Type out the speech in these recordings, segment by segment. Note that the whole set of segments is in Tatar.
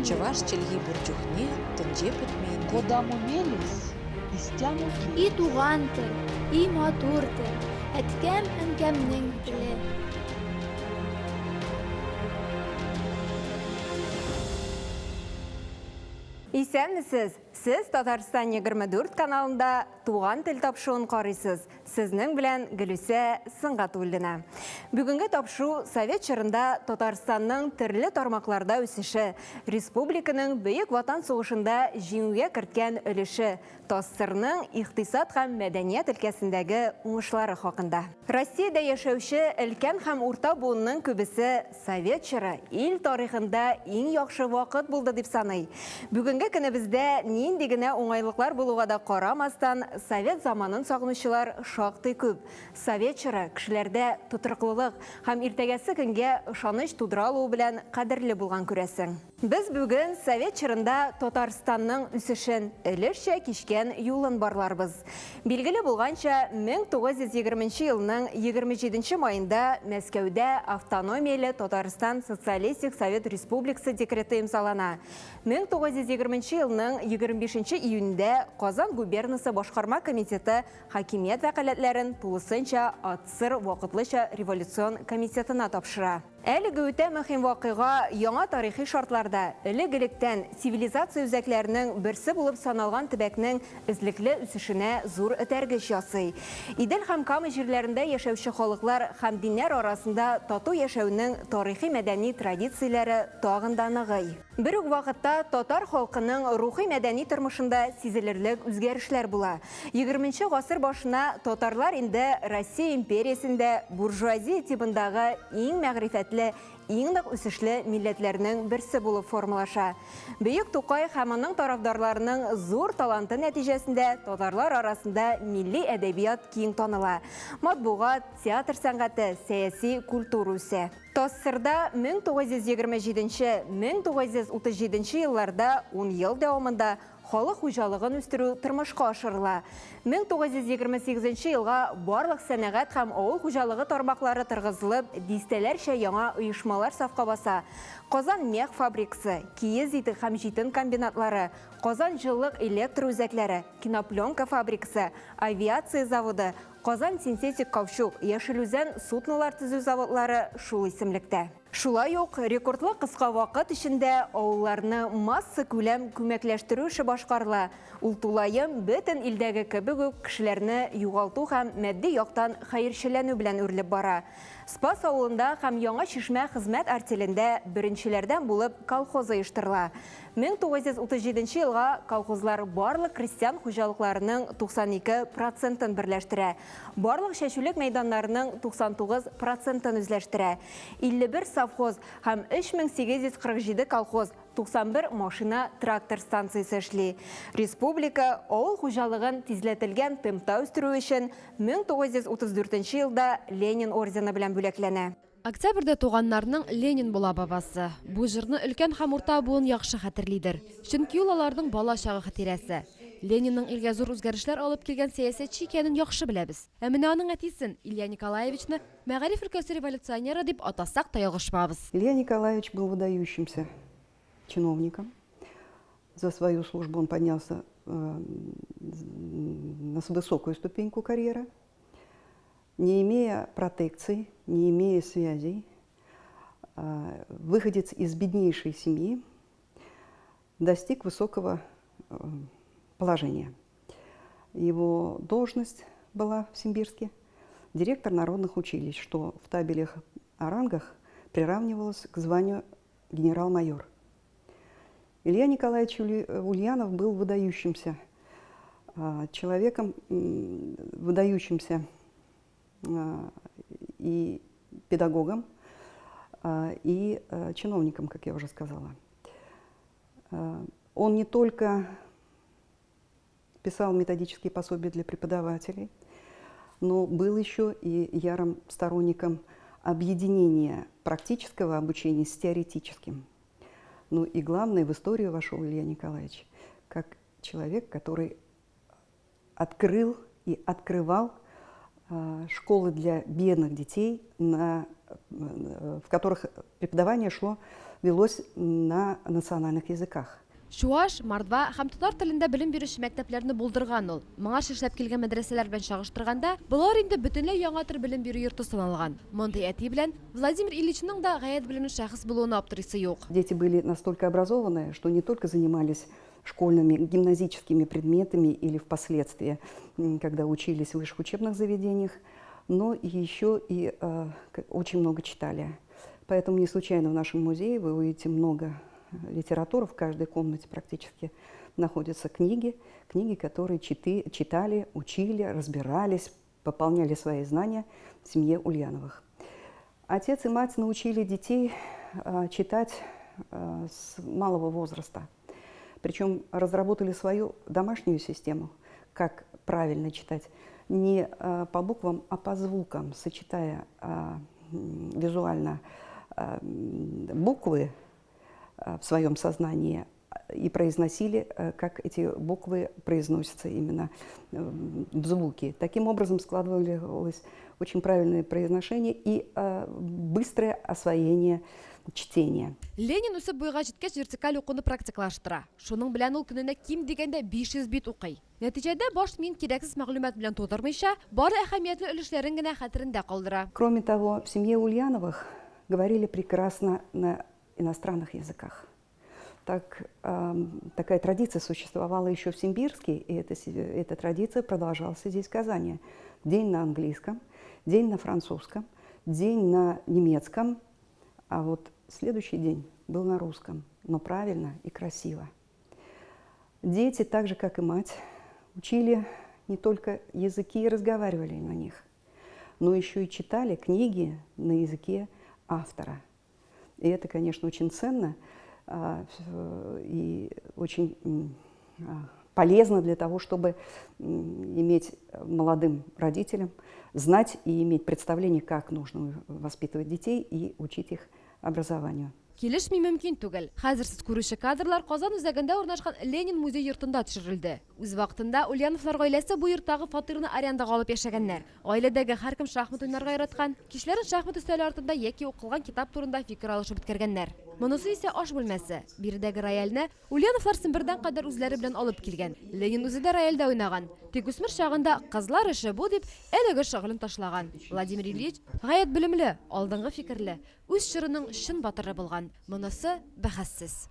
Чӑваш чӗлхи пур чухне тӗнче пӗтмен. Кодамо мелесь, истямо И туган тел, и матур тел, әткәм-әнкәмнең теле. Исәнмесез! Сез Татарстан 24 каналында Туган тел тапшыруын карыйсыз. Сезнең белән Гөлүсә Сөнгатуллина. Бүгенге тапшыру совет чорында Татарстанның төрле тармакларда үсеше, республиканың Бөек Ватан сугышында җиңүгә керткән өлеше, ТАССРның икътисад һәм мәдәният өлкәсендәге уңышлары хакында. Россиядә яшәүче өлкән һәм урта буынның күбесе совет чоры ил тарихында иң яхшы вакыт булды дип саный. Бүгенге көнебездә нинди генә уңайлыклар булуга да карамастан, совет заманын сагынучылар шактый күп. Совет чоры кешеләрдә тотрыклылык һәм иртәгәсе көнгә ышаныч тудыра алуы белән кадерле булган, күрәсең. Без бүген совет чорында Татарстанның үсешен, өлешчә кичкән юлын барларбыз. Билгеле булганча, 1920 нче елның 27 нче маенда Мәскәүдә автономияле Татарстан Социалистик Совет Республикасы декреты имзалана. 1920 нче елның 25 нче июнендә Казан губернасы башкарма комитеты хакимият вәкаләтләрен тулысынча АТСР Вакытлыча революцион комитетына тапшыра. Әлеге үтә мөһим вакыйга яңа тарихи шартларда, элек-электән цивилизация үзәкләренең берсе булып саналган төбәкнең эзлекле үсешенә зур этәргеч ясый. Идел һәм Кама җирләрендә яшәүче халыклар һәм диннәр арасында тату яшәүнең тарихи-мәдәни традицияләре тагын да ныгый. Бер үк вакытта татар халкының рухи-мәдәни тормышында сизелерлек үзгәрешләр була. Егерменче гасыр башына татарлар инде Россия империясендә буржуазия тибындагы иң мәгърифәтле, иң нык үсешле милләтләрнең берсе булып формалаша. Бөек Тукай һәм аның тарафдарларының зур таланты нәтиҗәсендә татарлар арасында милли әдәбият киң таныла, матбугат, театр сәнгате, сәяси культура үсә. ТАССРда 1927, 1937 елларда ун ел дәвамында халык хуҗалыгын үстерү тормышка ашырыла. 1928 елга барлык сәнәгать һәм авыл хуҗалыгы тармаклары торгызылып, дистәләрчә яңа оешмалар сафка баса. Казан мех фабрикасы, киез итек һәм җитен комбинатлары, Казан җылылык электр үзәкләре, кинопленка фабрикасы, авиация заводы, Казан синтетик каучук, Яшел Үзән суднолар төзү заводлары шул исемлектә. Шулай ук рекордлы кыска вакыт эчендә авылларны массакүләм күмәкләштерү эше башкарыла, ул тулаем бөтен илдәге кебек үк кешеләрне югалту һәм матди яктан хәерчеләнү белән үрелеп бара. Спас авылында һәм Яңа Чишмә хезмәт артелендә беренчеләрдән булып колхоз оештырыла. 1937 елга колхозлар барлык крестьян хуҗалыкларының 92 процентын берләштерә, барлык чәчүлек мәйданнарының 99 процентын үзләштерә. 51 совхоз һәм 3847 колхоз, 91 машина-трактор станциясе эшли. Республика авыл хуҗалыгын тизләтелгән темпта үстерү өчен 1934 елда Ленин ордены белән бүләкләнә. Октябрьдә туганнарның Ленин була бабасы. Бу җырны өлкән һәм урта буын яхшы хәтерлидер. Чөнки ул аларның бала чагы хатирәсе. Ленинның илгә зур үзгәрешләр алып килгән сәясәтче икәнен яхшы беләбез. Ә менә аның әтисен, Илья Николаевичны, мәгариф өлкәсе революционеры дип атасак та ялгышмабыз. Илья Николаевич был выдающимся чиновником. За свою службу он поднялся на высокую ступеньку карьеры. Не имея протекций, не имея связей, выходец из беднейшей семьи достиг высокого положения. Его должность была в Симбирске директор народных училищ, что в табелях о рангах приравнивалось к званию генерал-майор. Илья Николаевич Ульянов был выдающимся человеком, выдающимся и педагогом, и чиновником, как я уже сказала. Он не только писал методические пособия для преподавателей, но был еще и ярым сторонником объединения практического обучения с теоретическим. Ну и главное, в историю вошел Илья Николаевич как человек, который открыл и открывал школы для бедных детей, на, в которых преподавание шло, велось на национальных языках. Чуаш, мордва һәм татар телендә белем бирүче мәктәпләрне булдырган ул. Моңарчы эшләп килгән мәдрәсәләр белән чагыштырганда, болар инде бөтенләй яңа төр белем бирү йорты саналган. Мондый әти белән Владимир Ильичның да гаять белемле шәхес булуына аптырыйсы юк. Дети были настолько образованные, что не только занимались школьными, гимназическими предметами или впоследствии, когда учились в высших учебных заведениях, но еще и очень много читали. Поэтому не случайно в нашем музее вы увидите много литературы, в каждой комнате практически находятся книги, книги, которые читали, учили, разбирались, пополняли свои знания в семье Ульяновых. Отец и мать научили детей читать с малого возраста. Причем разработали свою домашнюю систему, как правильно читать, не по буквам, а по звукам, сочетая визуально буквы в своем сознании и произносили, как эти буквы произносятся именно в звуке. Таким образом складывалось очень правильное произношение и быстрое освоение чтения. Ленин үсеп буйга җиткәч вертикаль укуны практикалаштыра. Шуның белән ул көненә ким дигәндә 500 бит укый. Нәтиҗәдә баш миен кирәксез мәгълүмат белән тутырмыйча, бары әһәмиятле өлешләрен генә хәтерендә калдыра. Кроме того, в семье Ульяновых говорили прекрасно на иностранных языках. Такая традиция существовала еще в Симбирске, и эта традиция продолжалась здесь, в Казани. День на английском, день на французском, день на немецком, а вот следующий день был на русском, но правильно и красиво. Дети, так же как и мать, учили не только языки и разговаривали на них, но еще и читали книги на языке автора. И это, конечно, очень ценно и очень полезно для того, чтобы иметь молодым родителям, знать и иметь представление, как нужно воспитывать детей и учить их образованию. Килешми мөмкин түгел. Хәзер сез күрүче кадрлар Казан үзәгендә урнашкан Ленин музей йортында төшерелде. Үз вакытында Ульяновлар гаиләсе бу йорттагы фатирны арендага алып яшәгәннәр. Гаиләдәге һәркем шахмат уйнарга яраткан, кичләрен шахмат өстәле артында яки укылган китап турында фикер алышып үткәргәннәр. Монысы исә аш бүлмәсе. Биредәге рояльне Ульяновлар Сембердән кадәр үзләре белән алып килгән. Ленин үзе дә рояльдә уйнаган. Тик үсмер чагында кызлар эше бу дип әлеге шөгылен ташлаган. Владимир Ильич гаять белемле, алдынгы фикерле, үз чорының чын батыры булган. Монысы бәхәссез.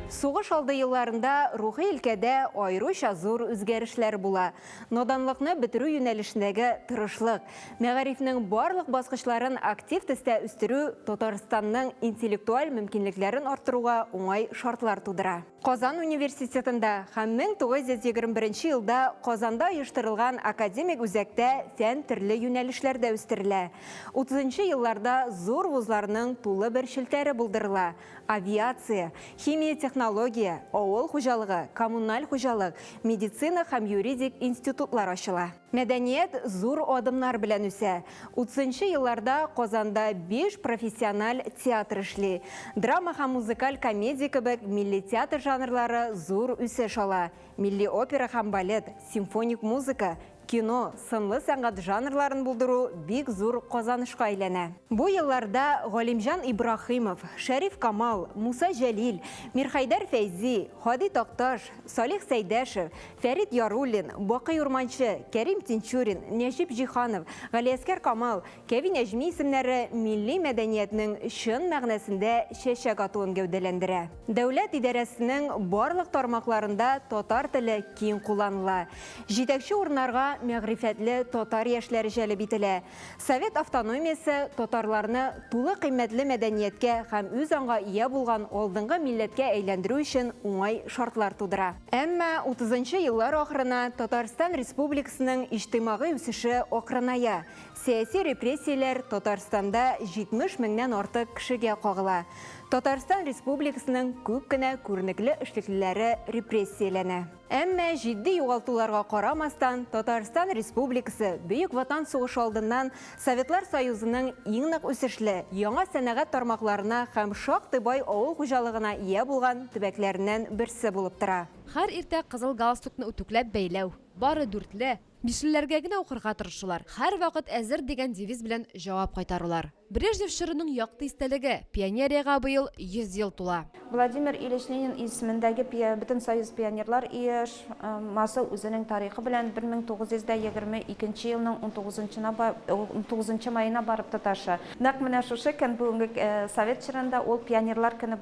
Сугыш алды елларында рухи өлкәдә аеруча зур үзгәрешләр була. Наданлыкны бетерү юнәлешендәге тырышлык, мәгарифнең барлык баскычларын актив төстә үстерү Татарстанның интеллектуаль мөмкинлекләрен арттыруга уңай шартлар тудыра. Казан университетында һәм 1921 елда Казанда оештырылган академик үзәктә фән төрле юнәлешләрдә үстерелә. 30 елларда зур вузларның тулы бер челтәре булдырыла. Авиация, химия, технология, авыл хуҗалыгы, коммуналь хуҗалык, медицина һәм юридик институтлар ачыла. Мәдәният зур адымнар белән үсә. 30 елларда Казанда 5 профессиональ театр эшли. Драма һәм музыкаль комедия кебек милли театр жанрлары зур үсеш ала. Милли опера һәм балет, симфоник музыка, кино, сынлы сәнгать жанрларын булдыру бик зур казанышка әйләнә. Бу елларда Галимҗан Ибраһимов, Шәриф Камал, Муса Җәлил, Мирхәйдәр Фәйзи, Һади Такташ, Салих Сәйдәшев, Фәрит Яруллин, Бакый Урманче, Кәрим Тинчурин, Нәҗип Җиһанов, Галиәсгар Камал, Кави Нәҗми исемнәре милли мәдәниятнең чын мәгънәсендә чәчәк атуын гәүдәләндерә. Дәүләт идарәсенең барлык тармакларында татар теле киң кулланыла. Җитәкче урыннарга мәгърифәтле татар яшьләре җәлеп ителә. Совет автономиясе татарларны тулы кыйммәтле мәдәнияткә һәм үз аңга ия булган алдынгы милләткә әйләндерү өчен уңай шартлар тудыра. Әмма 30 еллар ахырына Татарстан Республикасының иҗтимагый үсеше акрыная. Сәяси репрессияләр Татарстанда 70 меңнән артык кешегә кагыла. Татарстан Республикасының күп кенә күренекле эшлеклеләре репрессияләнә. Әмма җитди югалтуларга карамастан, Татарстан Республикасы Бөек Ватан сугышы алдыннан Советлар Союзының иң нык үсешле, яңа сәнәгать тармакларына һәм шактый бай авыл хуҗалыгына ия булган төбәкләреннән берсе булып тора. Һәр иртә кызыл галстукны үтүкләп бәйләү, бары дүртле, бишлеләргә генә укырга тырышулар, һәрвакыт әзер дигән девиз белән җавап кайтарулар. Брежнев чорының якты истәлеге, пионериягә быел 100 ел тула. Владимир Ильич Ленин исемендәге Бөтенсоюз пионерлар оешмасы үзенең тарихы белән 1922 елның 19 маена барып тоташа. Нәкъ менә шушы көн бүгенге совет чорында ул пионерлар көне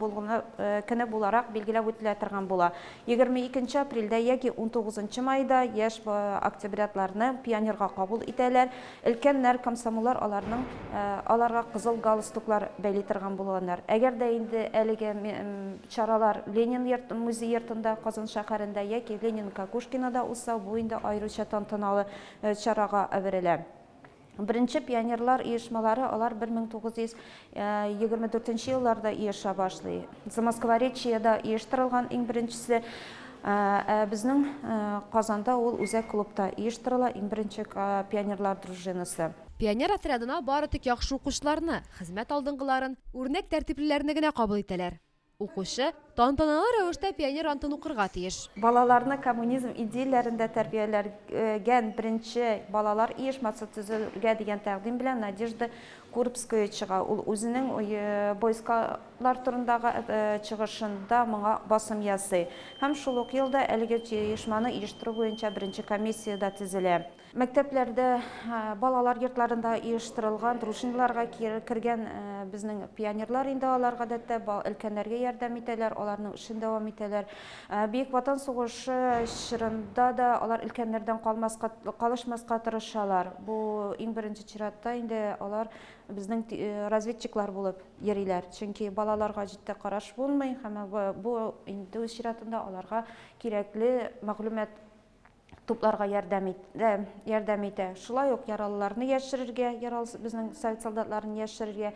буларак билгеләп үтелә торган була. 22 апрельдә яки 19 майда яшь октябрятларны пионерга кабул итәләр. Өлкәннәр, комсомоллар аларның аларга кызыл галстуклар бәйли торган булганнар. Әгәр дә инде әлеге чаралар Ленин музей йортында, Казан шәһәрендә яки Ленин Кокушкинода узса, бу инде аеруча тантаналы чарага әверелә. Беренче пионерлар оешмалары алар 1924 елларда оеша башлый. Замоскворечьеда оештырылган иң беренчесе, безнең Казанда ул үзәк клубта оештырыла иң беренче пионерлар дружинасы. Пионер отрядына бары тик яхшы укучыларны, хезмәт алдынгыларын, үрнәк тәртиплеләрне генә кабул итәләр. Укучы тантаналы рәвештә пионер антын укырга тиеш. Балаларны коммунизм идеяләрендә тәрбияләгән беренче балалар оешмасы төзергә дигән тәкъдим белән Надежда Курбская чыга. Ул үзенең бойскалар турындагы чыгышында моңа басым ясый. Һәм шул ук елда әлеге оешманы оештыру буенча беренче комиссия дә төзелә. Мәктәпләрдә, балалар йортларында оештырылган дружиналарга кергән безнең пионерлар инде алар гадәттә өлкәннәргә ярдәм итәләр, аларның эшен дәвам итәләр. Бөек Ватан сугышы чорында да алар өлкәннәрдән калышмаска тырышалар. Бу иң беренче чиратта инде алар безнең разведчиклар булып йөриләр. Чөнки балаларга җитди караш булмый һәм бу инде үз чиратында аларга кирәкле мәгълүмат тупларга ярдәм итә. Шулай ук яралыларны яшерергә, безнең совет солдатларын яшерергә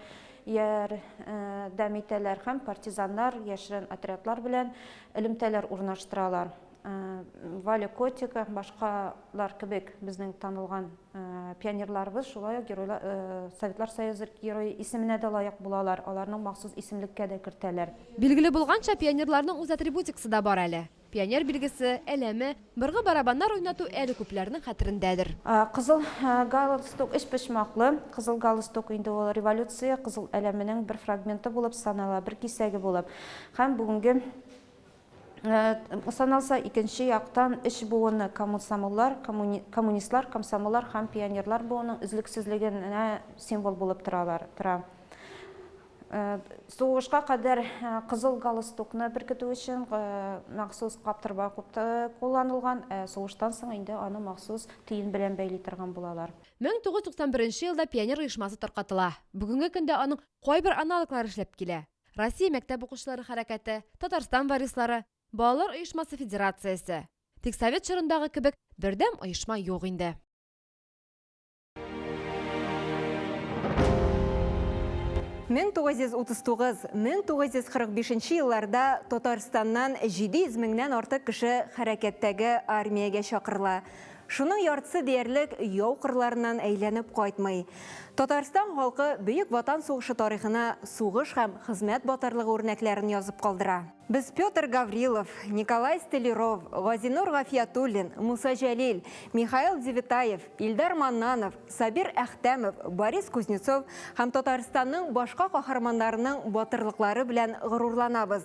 ярдәм итәләр һәм партизаннар яшерен отрядлар белән элемтәләр урнаштыралар. Валя Котика, башкалар кебек безнең танылган пионерларыбыз шулай ук Советлар Союзы герое исеменә дә лаек булалар, аларның махсус исемлеккә дә кертәләр. Билгеле булганча, пионерларның үз атрибутикасы да бар әле. Пионер билгесе, әләме, быргы барабаннар уйнату әле күпләрнең хәтерендәдер. Кызыл галстук өч почмаклы. Кызыл галстук инде ул революция кызыл әләменең бер фрагменты булып санала, бер кисәге булып. Һәм бүгенге саналса икенче яктан өч буыны комсомоллар, коммунистлар, комсомоллар һәм пионерлар буының өзлексезлегенә символ булып торалар, тора. Сугышка кадәр кызыл галстукны беркетү өчен махсус каптырма кулланылган, сугыштан соң инде аны махсус тиен белән бәйли торган булалар. 1991 елда пионер оешмасы таркатыла. Бүгенге көндә аның кайбер аналоглары эшләп килә. Россия мәктәп укучылары хәрәкәте, Татарстан варислары, Балалар оешмасы федерациясе. Тик совет чорындагы кебек бердәм оешма юк инде. 1939-1945 елларда Татарстаннан 700 меңнән артык кеше хәрәкәттәге армиягә чакырыла. Шуның яртысы диярлек яу кырларыннан әйләнеп кайтмый. Татарстан халкы Бөек Ватан сугышы тарихына сугыш һәм хезмәт батырлыгы үрнәкләрен язып калдыра. Без Петр Гаврилов, Николай Столяров, Газинур Гафиятуллин, Муса Җәлил, Михаил Девятаев, Илдар Маннанов, Сабир Әхтәмов, Борис Кузнецов һәм Татарстанның башка каһарманнарының батырлыклары белән горурланабыз.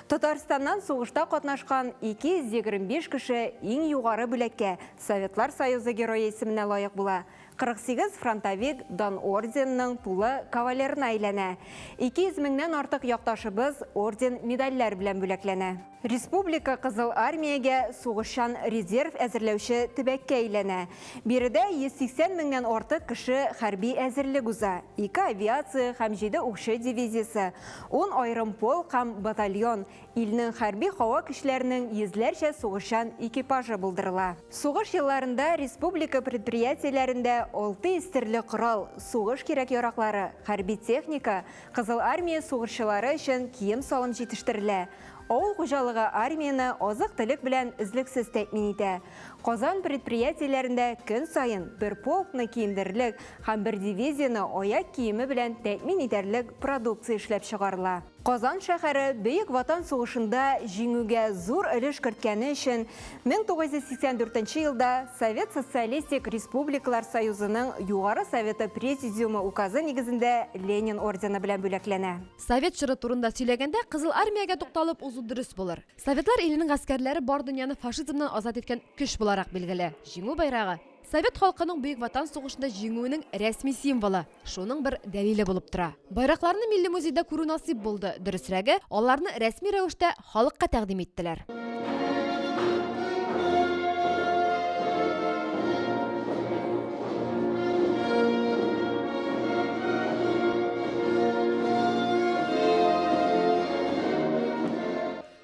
Татарстаннан сугышта катнашкан 225 кеше иң югары бүләккә Советлар Союзы герое исеменә лаек була. 48 фронтовик Дан орденының тулы кавалерына әйләнә. 200 меңнән артык якташыбыз орден медальләр белән бүләкләнә. Республика Кызыл Армиягә сугышчан резерв әзерләүче төбәккә әйләнә. Биредә 180 меңнән артык кеше хәрби әзерлек уза. 2 авиация һәм 7 укчы дивизиясе, 10 аерым полк һәм батальон, илнең хәрби һава көчләренең йөзләрчә сугышчан экипажы булдырыла. Сугыш елларында республика предприятиеләрендә 600 төрле корал, сугыш кирәк-яраклары, хәрби техника, Кызыл Армия сугышчылары өчен кием-салым җитештерелә. Авыл хуҗалыгы армияне азык-төлек белән өзлексез тәэмин итә. Казан предприятиеләрендә көн саен бер полкны киендерерлек һәм бер дивизияне аяк киеме белән тәэмин итәрлек продукция эшләп чыгарыла. Казан шәһәре Бөек Ватан сугышында җиңүгә зур өлеш керткәне өчен 1984 елда Совет Социалистик Республикалар Союзының Югары Советы Президиумы указы нигезендә Ленин ордены белән бүләкләнә. Совет чоры турында сөйләгәндә, Кызыл Армиягә тукталып узу дөрес булыр. Советлар иленең гаскәрләре бар дөньяны фашизмнан азат иткән көч буларак билгеле. Җиңү байрагы, совет халкының Бөек Ватан сугышында җиңүенең рәсми символы, шуның бер дәлиле булып тора. Байракларны Милли музейда күрү насыйп булды, дөресрәге, аларны рәсми рәвештә халыкка тәкъдим иттеләр.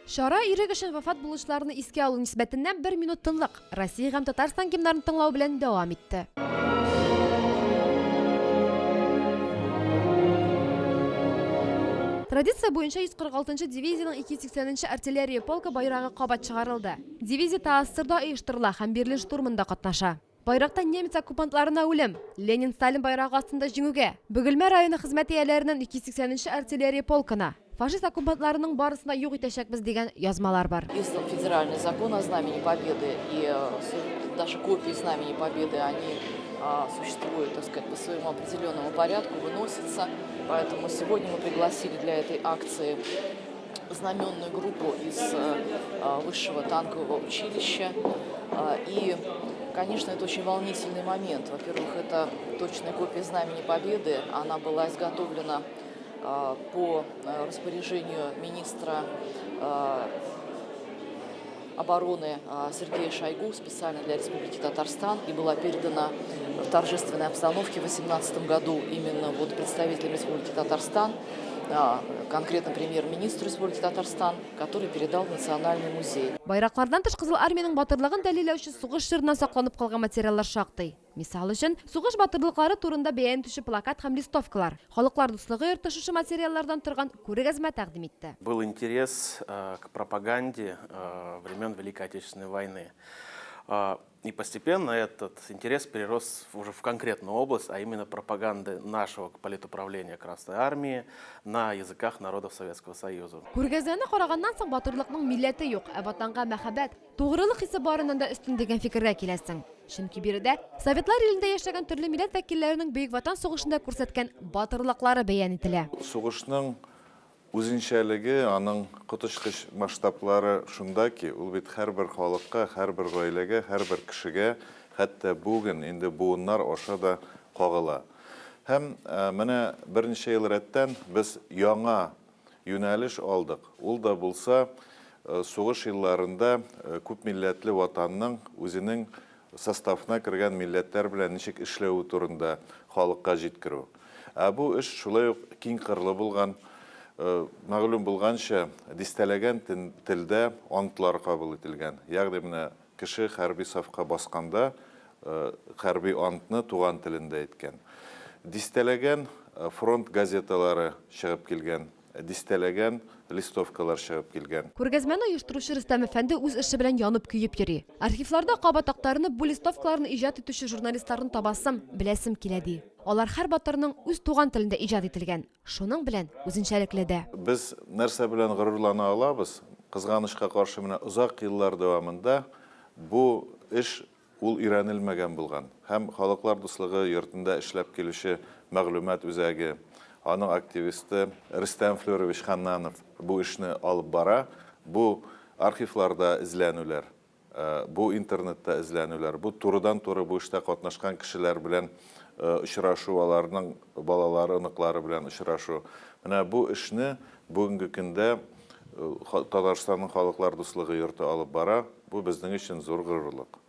Чара ирек өчен вафат булучыларны искә алу нисбәтеннән бер минут тынлык, Россия һәм Татарстан гимнарын тыңлау белән дәвам итте. Традиция буенча 146 нчы дивизиянең 280 нче артиллерия полкы байрагы кабат чыгарылды. Дивизия ТАССРда оештырыла һәм Берлин штурмында катнаша. Байракта немец оккупантларына үлем, Ленин Сталин байрагы астында җиңүгә, Бөгелмә районы хезмәт ияләреннән 280 нче артиллерия полкына, фашист оккупантларының барысын да юк итәчәкбез дигән язмалар бар. Издан федеральный закон о Знамени Победы и даже копии Знамени Победы, они существуют, так сказать, по своему определенному порядку, выносятся. Поэтому сегодня мы пригласили для этой акции знаменную группу из высшего танкового училища. И, конечно, это очень волнительный момент. Во-первых, это точная копия Знамени Победы. Она была изготовлена по распоряжению министра обороны Сергея Шойгу специально для Республики Татарстан и была передана в торжественной обстановке в 2018 году именно вот представителям Республики Татарстан, конкретно премьер-министру Республики Татарстан, который передал в Национальный музей. Байраклардан тыш Кызыл Армиянең батырлыгын дәлилләүче сугыш чорыннан сакланып калган материаллар шактый. Мисал өчен, сугыш батырлыклары турында бәян итүче плакат һәм листовкалар, Халыклар дуслыгы йорты шушы материаллардан торган күргәзмә тәкъдим итте. Был интерес к пропаганде времен Великой Отечественной войны. И постепенно этот интерес перерос уже в конкретную область, а именно пропаганды нашего политуправления Красной Армии на языках народов Советского Союза. Күргәзмәне караганнан соң батырлыкның милләте юк, ә ватанга мәхәббәт, тугрылык хисе барыннан да өстен дигән фикергә киләсең. Чөнки биредә Советлар илендә яшәгән төрле милләт вәкилләренең Бөек Ватан сугышында күрсәткән батырлыклары бәян ителә. Сугышның үзенчәлеге, аның коточкыч масштаблары шунда ки, ул бит һәрбер халыкка, һәрбер гаиләгә, һәрбер кешегә, хәтта бүген инде буыннар аша да кагыла. Һәм менә берничә ел рәттән без яңа юнәлеш алдык. Ул да булса сугыш елларында күпмилләтле ватанның үзенең составына кергән милләтләр белән ничек эшләве турында халыкка җиткерү. Ә бу эш шулай ук киң кырлы булган, мәгълүм булганча, дистәләгән телдә антлар кабул ителгән. Ягъни менә кеше хәрби сафка басканда хәрби антны туган телендә әйткән. Дистәләгән фронт газеталары чыгып килгән, дистәләгән листовкалар чыгып килгән. Күргәзмәне оештыручы Рөстәм әфәнде үз эше белән янып көеп йөри. Архивларда кабат актарынып бу листовкаларны иҗат итүче журналистларны табасым, беләсем килә ди. Алар һәр батырның үз туган телендә иҗат ителгән. Шуның белән үзенчәлекле дә. Без нәрсә белән горурлана алабыз? Кызганычка каршы менә озак еллар дәвамында бу эш ул өйрәнелмәгән булган. Һәм Халыклар дуслыгы йортында эшләп килүче мәгълүмат үзәге, аның активисты Рөстәм Флёрович Ханнанов бу эшне алып бара. Бу архивларда эзләнүләр, бу интернетта эзләнүләр, бу турыдан-туры бу эштә катнашкан кешеләр белән очрашу, аларның балалары, оныклары белән очрашу. Менә бу эшне бүгенге көндә Татарстанның Халыклар дуслыгы йорты алып бара. Бу безнең өчен зур горурлык.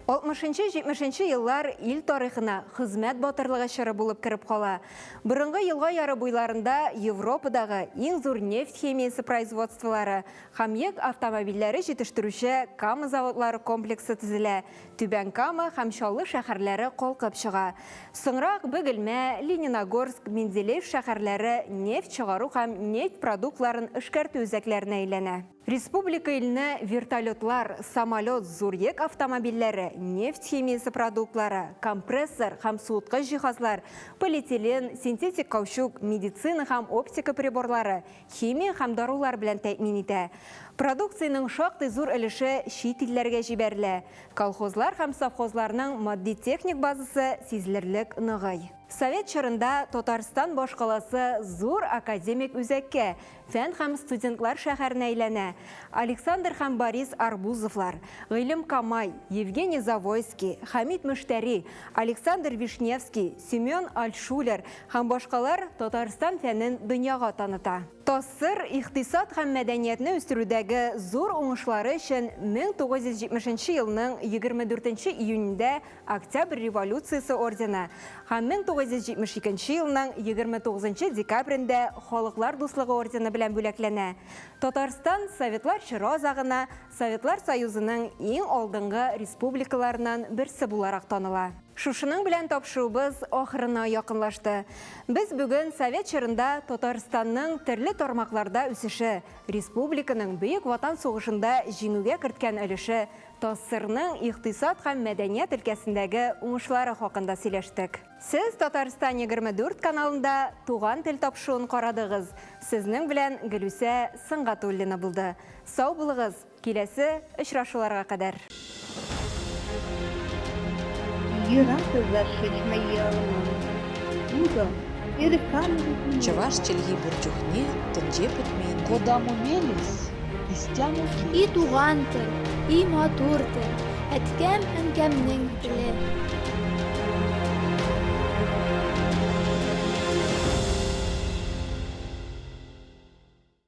60-70 еллар ил тарихына хезмәт батырлыгы чоры булып кереп кала. Борынгы елга яры буйларында Европадагы иң зур нефть химиясе производстволары һәм йөк автомобильләре җитештерүче Кама заводлары комплексы төзелә. Түбән Кама һәм Чаллы шәһәрләре калкып чыга. Соңрак Бөгелмә, Лениногорск, Менделеев шәһәрләре нефть чыгару һәм нефть продуктларын эшкәртү үзәкләренә әйләнә. Республика илне вертолетлар, самолет, зур йөк автомобильләре, нефть химиясе продуктлары, компрессор һәм суыткыч җиһазлар, полиэтилен, синтетик каучук, медицина һәм оптика приборлары, химия һәм дарулар белән тәэмин итә. Продукциянең шактый зур өлеше чит илләргә җибәрелә. Колхозлар һәм совхозларның матди-техник базасы сизелерлек ныгый. Совет чорында Татарстан башкаласы зур академик үзәккә, фән һәм студентлар шәһәренә әйләнә. Александр һәм Борис Арбузовлар, Гыйлем Камай, Евгений Завойский, Хәмит Мөштәри, Александр Вишневский, Семен Альтшулер һәм башкалар Татарстан фәнен дөньяга таныта. ТАССР икътисад һәм мәдәниятне үстерүдәге зур уңышлары өчен 1970 елның 24 июнендә Октябрь революциясе ордены һәм 1972 елның 29 декабрендә Халыклар дуслыгы ордены белән бүләкләнә. Татарстан Советлар чоры азагына Советлар Союзының иң алдынгы республикаларыннан берсе буларак таныла. Шушының белән тапшыруыбыз ахырына якынлашты. Без бүген Совет чорында Татарстанның төрле тармакларда үсеше, республиканың Бөек Ватан сугышында җиңүгә керткән өлеше, ТАССРның икътисад һәм мәдәният өлкәсендәге уңышлары хакында сөйләштек. Сез Татарстан 24 каналында Туган тел тапшыруын карадыгыз. Сезнең белән Гөлүсә Сөнгатуллина булды. Сау булыгыз, киләсе очрашуларга кадәр. Чӑваш чӗлхи пур чухне тӗнче пӗтмен. Кодамо мелесь, истямо И туган тел, и матур тел, әткәм-әнкәмнең теле.